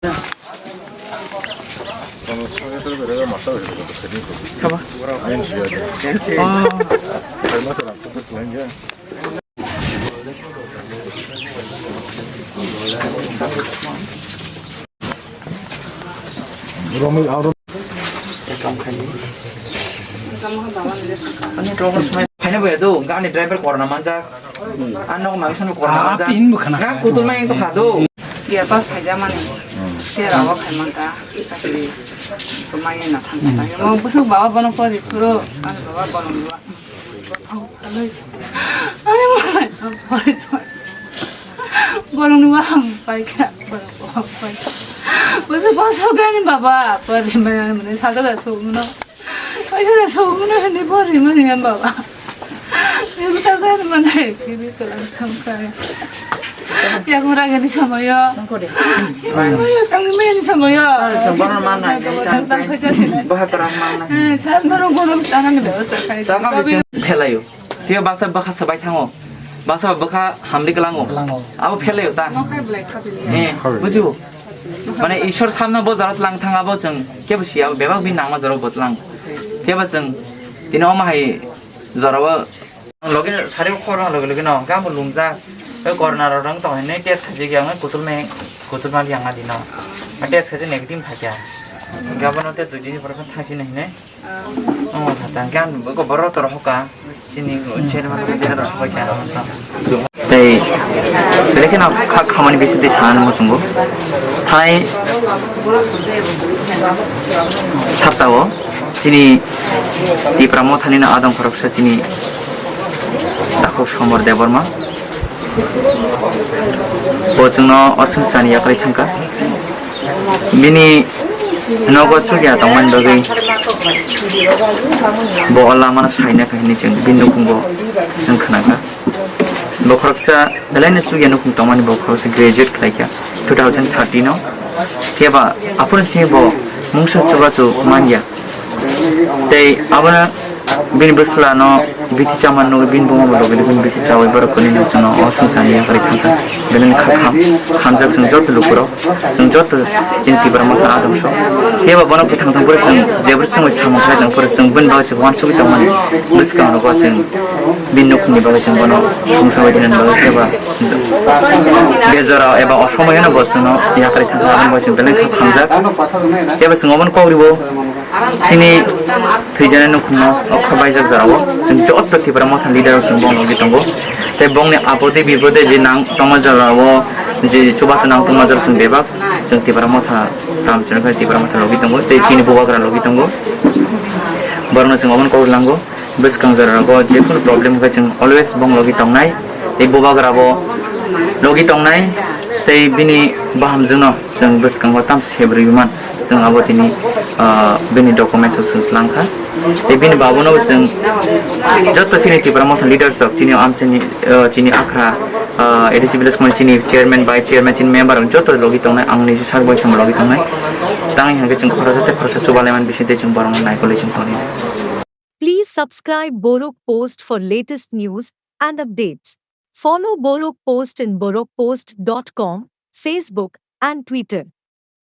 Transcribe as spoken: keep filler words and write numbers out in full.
Phaina bo ya do, ani driver korna manjak. Ano mangsa no korna manjak. Ga kutul mai ko phado. Ya pas phaida mani. Tera wa khai mangka. Ko mai na thang. Mo busuk baba bono pori thuro. Ani baba bono. Ani mai. Borokni wahang paikha, borok wahang paikha. Bwswk bwswk ani baba, pari maya mane sakala sumno. Paikha sumno hani pari mani ani baba. Ibu sakala mane kibi kalam thangkaya. Yang uragani samayo. Yang mayani samayo. Bono mana. Tang tang khaja sini. Baha terang mana. Eh, sar maro gonam tangan ni byabostha khai. Tang kami. Phelayo. Phiya basa bwkha swbai thango. Basa bwkha hamri kwlango. Kwlango. Abo phelayo ta. Nokhai belai khaphiliya. Eh, bujibo. Mane Ishwar samna bo jora tlang thang abo chwng kebo siya, bebak bini nangma jora bo tlang. Phiya ba chwng tini omo hai jora o logi sari khor logi logi no gamo lungjak. Oi corona rok rang tong hene test khaji yang kutul me kutul ma yang adi no. Test khaji negative phakya. Gabo no te dui din pore thangsi ne hene. Oh, tang kan bo ko boro tor hoka. Sini chairman ko dera ro hoka. Tei belekhe na kha khamani bisi tei sana mo sungo. Thai sapta o sini Tipra Mothani na adong khoroksa sini Dakhok Somor Debbarma. Bo chwngno oswng chani yakarwi thangkha. Bini nogo chukya tongmani bagwi bo o lamano saina kha hinwi chwng bini nukhungo chwng khnakha. Bo khoroksa belaino chukya nukhung tongmani, bo khoroksa graduate khlaikha two thousand thirteen o. Phiya ba aphuru simi bo mungsa chubachu manya. Tei abono bini bwsla no bithi chamani nugwi bini buma bo logi logi bithi chawi borok kwnwi no chwngno o swngcharni yakarwi thangkha. Belai no kha kham, khamjak chwng joto lukurok, chwng joto chini Tipra Motha adong sok. Phiya ba bono bwthang thang phuru chwng jebwrwi chwngwi samung khlai tong phuru chwng bini bagwi chwng uansugwi tongmani bwskango chwng bini nukhungni bagwi chwng bono songsa bai tongmani bagwi phiya ba bejora eba osomoyano bo chwngno yakarwi thangkha, aboni bagwi chwng belai kha khamjak. Phiya ba chwng obono kok rwo. Chini thwijani nukhungno okha baijak jorao chwng joto Tipra Motha leader rok chwng bongni logi tongo. Tei bongni apode bipode je nang tongma jorao je chubachu nang tongma jora chwng bebak chwng Tipra Motha tam chwng khe Tipra Motha logi tongo tei chini bubagra logi tongo. Borokno chwng obono kok rwlango. Bwskang jora rogo jephuru problem wngkha chwng always bong logi tongnai, tei bubagra bo logi tongnai, tei bini bahamjwkno chwng bwskango tam sebrwi man, chwng abo tini, ah, bini documents o chwng twlang kha. Tei bini babuno bo chwng joto chini Tipra Motha leaders rok, chini amchaini, ah, chini akhra, ah, A D C village committee chini chairman, vice chairman, chini member rok joto logi tongnai, ang niji sak bai samo logi tongnai. Tangwi hwnkhe chwng khoroksa tei khoroksa chubalaiman bising tei chwng borokno naikolwi chwng tongnai. Please subscribe Borok Post for latest news and updates. Follow Borok Post in borok post dot com, Facebook and Twitter.